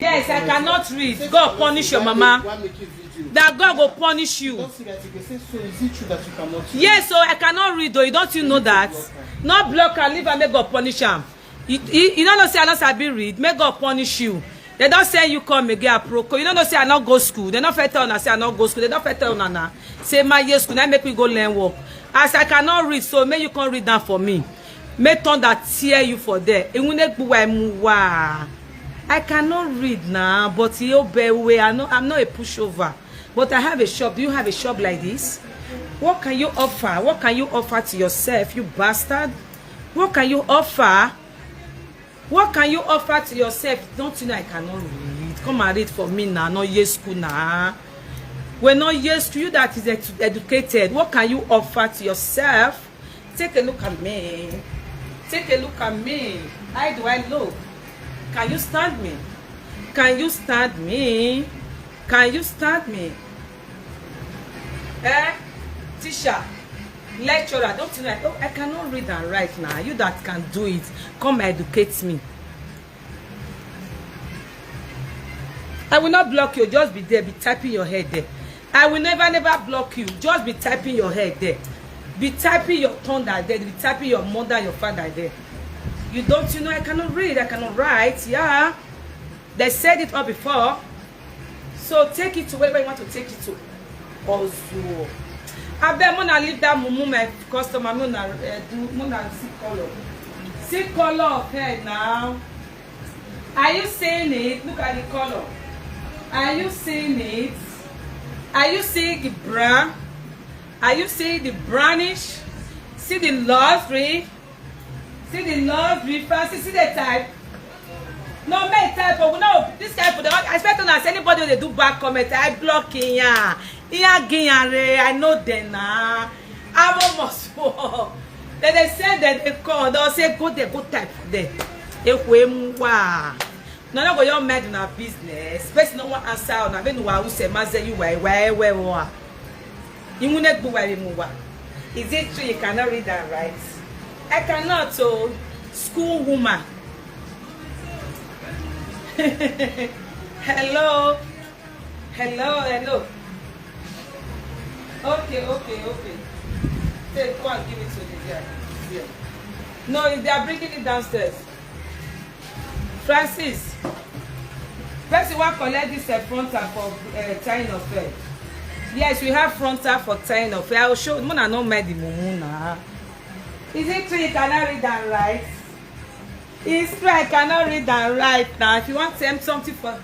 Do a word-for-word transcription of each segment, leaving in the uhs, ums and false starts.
Yes, I cannot read. God punish your mama. That God go punish you. Yes, so I cannot read though. You don't you know that? Not block her, leave her, make God punish am. You, you, you don't know say I not sabi read. Make God punish you. They don't say you come again, aproko. You don't know say I not go school. They not fit tell una say I not go school. They don't fit tell una na. Say my year school, now make me go learn work. As I cannot read, so make you come read down for me. Make thunder tear you for there. Iwune gbuwa emuwa. I cannot read now, but you obey way. I know I'm not a pushover. But I have a shop. Do you have a shop like this? What can you offer? What can you offer to yourself, you bastard? What can you offer? What can you offer to yourself? Don't you know I cannot read? Come and read for me now. Not yes school now. We're not yes school. You that is edu- educated. What can you offer to yourself? Take a look at me. Take a look at me. How do I look? Can you stand me? Can you stand me? Can you stand me? Eh? Teacher, lecturer, don't you know? Oh, I cannot read and write now. You that can do it, come educate me. I will not block you. Just be there, be typing your head there. I will never, never block you. Just be typing your head there. Be typing your thunder there. Be typing your mother, your father there. You don't, you know, I cannot read, I cannot write. Yeah. They said it all before. So take it to wherever you want to take it to. Also, I bet Mona leave that mumu, my customer. Mona uh, do Mona see color. See color of hair now. Are you seeing it? Look at the color. Are you seeing it? Are you seeing the brown? Are you seeing the brownish? See the luxury. See the luxury. Fancy. See the type. No make type of no. This type of the. I expect una say anybody wey dey do bad comment. I block iya. Iya giyan re. I know them na. I almost. Then they say that they call. They say go there, go type for them. Ekwe mwa. No, no go your mind una business. Person no wan answer una. Make una who say maze you why why why why. Iwune gbuwa emuwa. Is it true you cannot read and write? I cannot. Oh, school woman. Hello. Hello, hello. Okay, okay, okay. Take, go and give it to the girl. Yeah. No, if they are bringing it downstairs. Francis, person wan collect this uh, frontal for uh, tying of hair. Yes, we have frontal for tying of hair. I will show. Mona no mind the mumu na. Is it true you cannot read and write? It's true I cannot read and write now. If you want to send something for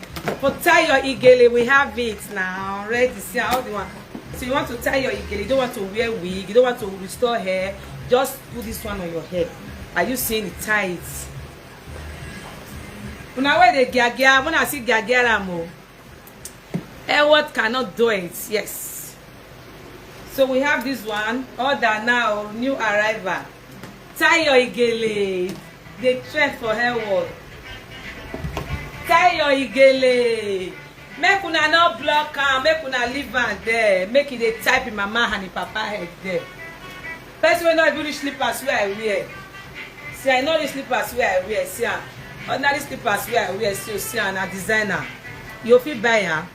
for tie your igele, we have it now. Ready, see how the one. So you want to tie your igele, you don't want to wear wig, you don't want to restore hair, just put this one on your head. Are you seeing it? Tie it. Una wey dey giagia, una see giagia am o. Edward cannot do it. Yes. So we have this one. Order now. New arrival. Tie your igele. Dey trend for hair world. Tie your igele. Make una no block am. Make una leave am there. Make e dey type im mama and im papa head there. Person wey no even reach slippers wey I wear. See, I no reach slippers wey I wear. See am. Ordinary slippers wey I wear. See, see am, na designer. You fit buy am.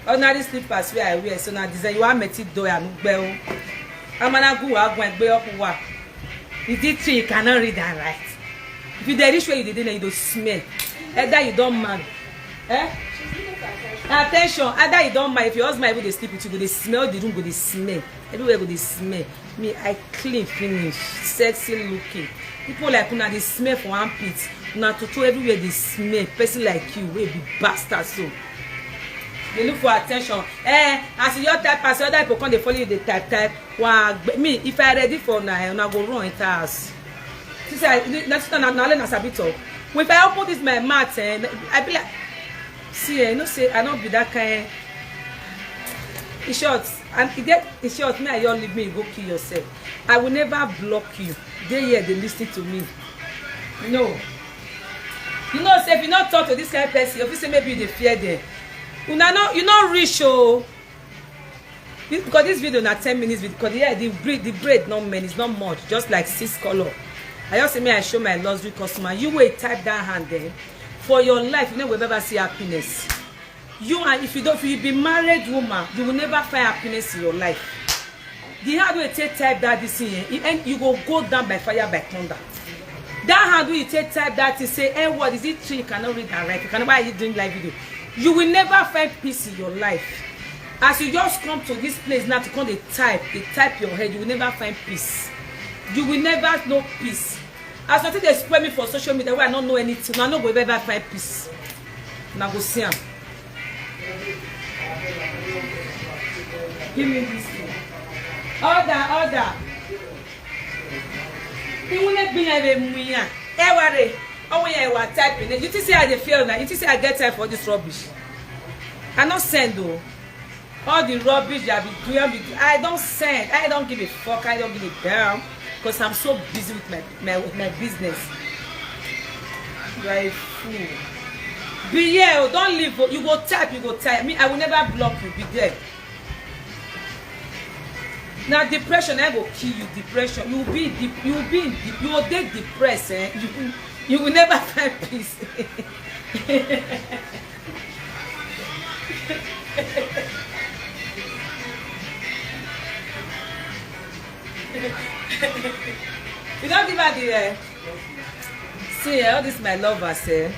Ordinary slippers wey I wear. So na design. You want me to do am? Gbẹ o. Amanagu wa gwen gbe okuwa. Is it true you cannot read and write? If you dey reach where you dey dey now, you dey smell. Either you don marry. Eh? Attention. Either you don marry. If your husband even dey sleep with you, go dey smell. The room go dey smell. Everywhere go dey smell. Me, I clean finish, sexy looking. People like una dey smell for armpit. Una toto everywhere dey smell. Person like you wey be bastard so. Dey look for attention. Eh, as you your type, as your other people come dey follow you dey type type. Wa gbe- me, if I ready for una, eh, una go run enter house. See say I- na na na na na sabi talk. If I open this my mouth, eh, I be like, see, eh, you know say I no be that kind. In short, and e get in short, me and you leave me, you go kill yourself. I will never block you. Dey here, dey listen to me. No. You know, say if you not talk to this kind of person, you feel say maybe you dey fear them. Una no, you no reach oh. This- Because this video na ten minutes video, because yeah, the braid, the braid not many, it's not much, just like six color. I just say me I show my luxury customer. You wait, type that hand there. For your life, you no go ever see happiness. You and if you don't, if you be married woman, you will never find happiness in your life. The hard way take type that this thing, eh, e end, you go go down by fire by thunder. That hand wey you take type that thing, say, eh, what is it true? You cannot read and write. You cannot, why are you doing live video? You will never find peace in your life. As you just come to this place now to come dey type, dey type your head, you will never find peace. You will never know peace. As something dey spoil me for social media where I no know anything, I no go ever find peace. Una go see am. Give me this thing. Order, order. Iwu na-ebi ya ebe mụ ya. Ewere. Ọnwụ ya ewa type in. You think say I dey fail now? You think say I get time for this rubbish? I no send o. All the rubbish that be doing, be do-, I don't send. I don't give a fuck. I don't give a damn. Because I'm so busy with my, my, with my business. You are a fool. Be here, oh, don't leave. Oh. You go type, you go type. Me, I will never block you. Be there. Now depression, I go kill you. Depression, you will be, de- you will be, in de- you will dey depressed. Eh? You, you will never find peace. You don't give her the, uh, see, eh, all this my lovers, eh?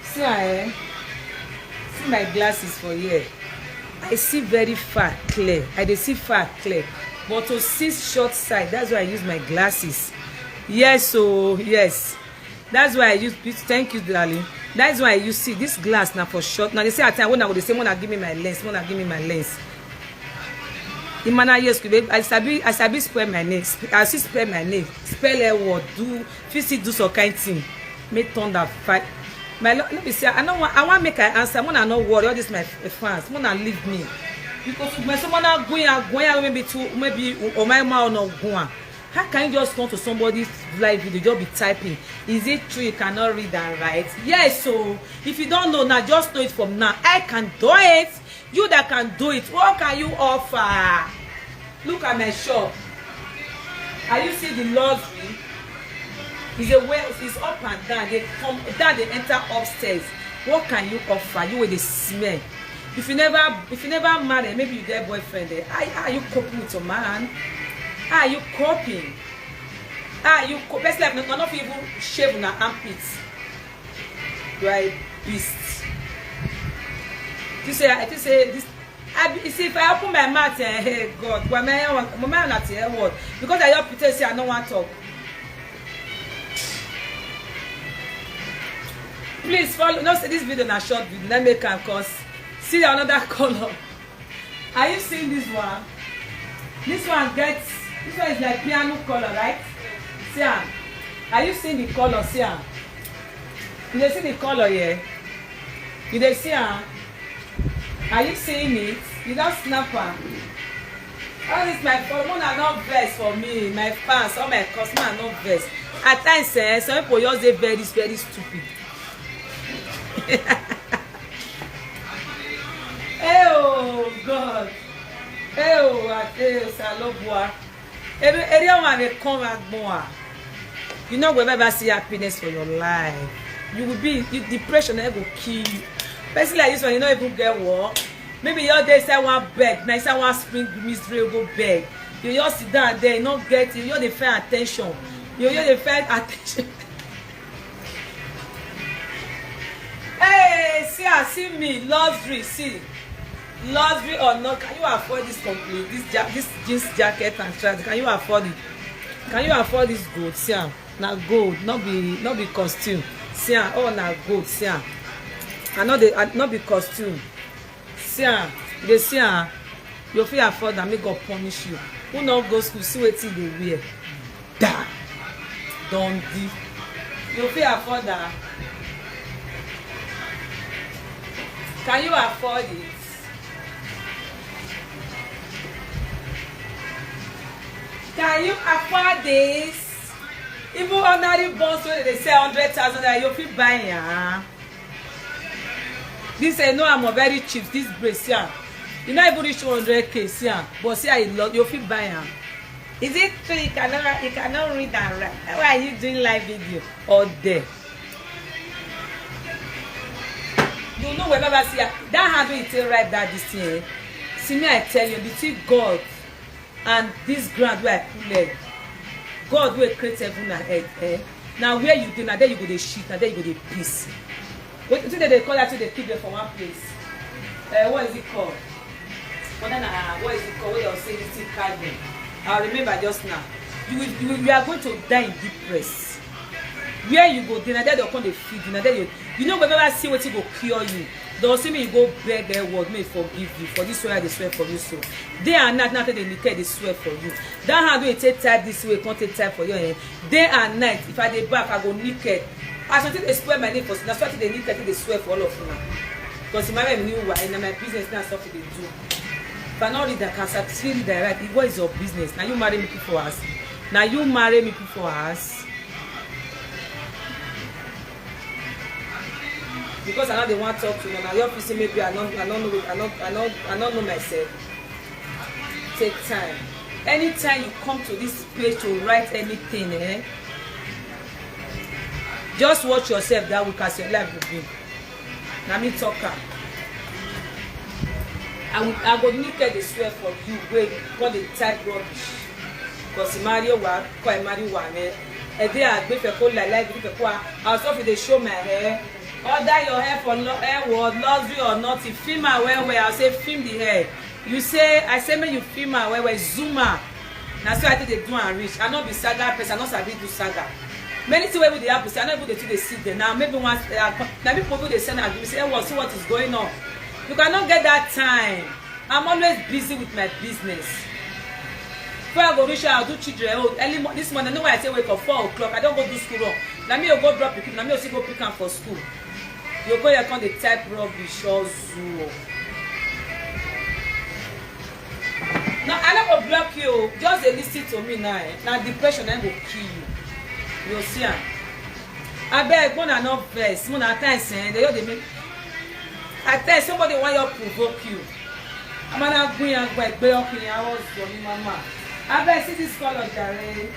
See, eh? See my glasses for here. I see very far clear. I dey see far clear. But to see short sight, that's why I use my glasses. Yes, oh, yes. That's why I use this. Thank you, darling. That's why I use, see, this glass now for short. Now they say at time when I go, they say, "Mona, give me my lens. Mona, give me my lens." Imana, yes, babe. I sabi, I sabi spell my name. Sp- I see spell my name. Spell a word. Do, if you see, do some kind thing. Make thunder fight. My lo- let me see. I don't want. I want make I answer. Mona, no worry. All this my f- fans. Mona, leave me. Because my someone are going, are going. Maybe two. Maybe or my mouth not going. How can you just come to somebody's live video, just be typing? Is it true you cannot read and write? Yes, so if you don't know now, just know it from now. I can do it. You that can do it, what can you offer? Look at my shop. Are you see the luxury? It's a way, it's up and down. They come down, they enter upstairs. What can you offer? You with the smell. If you never, if you never marry, maybe you get boyfriend. Eh? How, how are you coping with your man? How are you coping? How are you coping? Best life, no, no, not even shave na armpits. You are a beast. You say, I think say this. I be, see, if I open my mouth, eh, hey God, why my own, my mouth not here word because I just pretend say I no want talk. Please follow. No, say this video na short video. Let me come cause see another color. Are you seeing this one? This one gets, this one is like piano color, right? See am. Are you seeing the color? See am. You dey see the color here? You dey see am? Are you seeing it? You don snap am. All this my phone, una no vex for me, my fans, all my customers no vex. At times, eh, some people just dey very, very stupid. Hey, oh God. Hey, oh, Ate Salobua. Every area one may come and more. You know, whenever see happiness for your life, you will be you, depression. It go kill you. Person like this one, you no even get work. Maybe your day say one beg, now say one spring misery go beg. You just sit down there, you no get, you just dey find attention. You just dey find attention. Hey, see, I see me, luxury, see. Luxury or not, can you afford this complete, this ja- this jeans jacket and trousers? Can you afford it? Can you afford this gold? See am, na gold, no be no be costume. See am, oh na gold. See am, I no dey, I no be costume. See am, you dey see am. You fit afford am, make God punish you. Who no go school, see wetin you dey wear. Da! Dundee. You fit afford am? Can you afford it? Can you afford this? Even ordinary buns wey dey sell hundred thousand naira, you fit buy am. This, eh, no, I'm a very cheap. This brace, see am. You not even reach two hundred K, see am. But see, I love you fit buy am. Is it true you cannot, you cannot read and write? Why are you doing live video all day? You know, whenever see that hand wey you take write that this thing, eh? See me, I tell you, between God and this ground where I put leg, God will create heaven and earth, eh? Now where you do, now there you go dey shit, now there you go dey piss. What do they call that thing they keep them for one place? Uh, what is it called? What na, what is it called? What they say this thing carry. I remember just now. You will, you, will, you are going to die in deep press. Where you go, then there they come dey feed you. Now there you, you know, whenever see what you go cure you. Don't see me, you go beg their word, may forgive you for this way I dey swear for you. So day and night, nothing they need, they swear for you. That hand wey take type this way, can't take type for your hand. Day and night, if I dey back, I go naked. As until they swear my name for, that's why they naked, they swear for all of you now. Because in my new way, in my business now, stuff they do. If I not read that, can satisfy read that right. What is your business? Now you marry me people for us. Now you marry me people for us. Because I know they want to talk to me. Now your office maybe I don't, I don't know, I don't, I don't, I don't know myself. Take time. Anytime you come to this page to write anything, eh? Just watch yourself that week as your life will be. Now me talk am. I will, I go naked dey swear for you wey God dey type rubbish. Because marry wa, kọ́ ẹ marry wa, eh? Ẹ dé àgbẹ̀fẹ̀ kó láìláì gbẹ̀fẹ̀ kó a. I'll stop dey show my hair. Order your hair for lo- hair word, luxury or nothing. Film am well well. I say film the hair. You say, I say make you film am well well. Zoom am. Na so I take dey do am reach. I no be saga person, I no sabi do saga. Many things wey even dey happen, say I no even dey too dey see them. Now maybe once, uh, na people wey dey send am give me say, "Hey, what, see what is going on." You cannot get that time. I'm always busy with my business. Before I go reach out, I do children own. Early mo- this morning, I know why I say wake up four o'clock. I don't go do school run. Na me go drop pikin, na me go still go pick am for school. You go here come dey type rubbish or zoo. No, I no go block you. Just dey listen to me now. Eh? Na depression na go kill you. You see am. Abeg, una no vex. Una at times, eh, they just dey make. At times, somebody wan just provoke you. Amana gbin agbo egbe ọkùnrin àwọn ọ̀sọ̀ ní mama. Abeg, see this color, jare.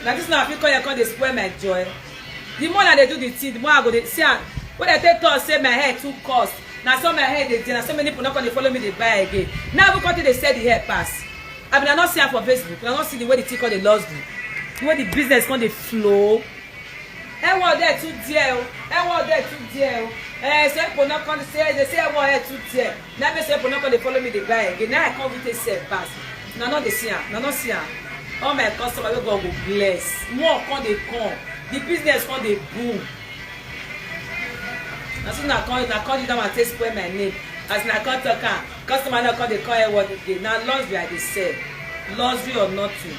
Na this na fit call your come dey spoil my joy. The more I dey do the thing, the more I go dey see am. When I take talk say my hair too cost, na so my hair dey dey, na so many people no come dey follow me dey buy again. Now we come take dey sell the hair pass. I mean, I no see am for Facebook. I no see the way the thing come dey lost me. The way the business come dey flow. Ẹ wọ ọdẹ tún díẹ̀ o. Ẹ wọ ọdẹ tún díẹ̀ o. Ẹ ṣe kò náà kàn ṣe ẹ ṣe ẹ wọ ẹ tún díẹ̀. Now me say people no come dey follow me dey buy again. Now I come with a set pass. Una no dey see am. Una no see am. All my customers wey God go bless. More come dey come. The business come dey boom. Na so na come na come use that one take spoil my name. As na come talk am, customer no come dey come ẹ wọ again. Na luxury I dey sell. Luxury or nothing.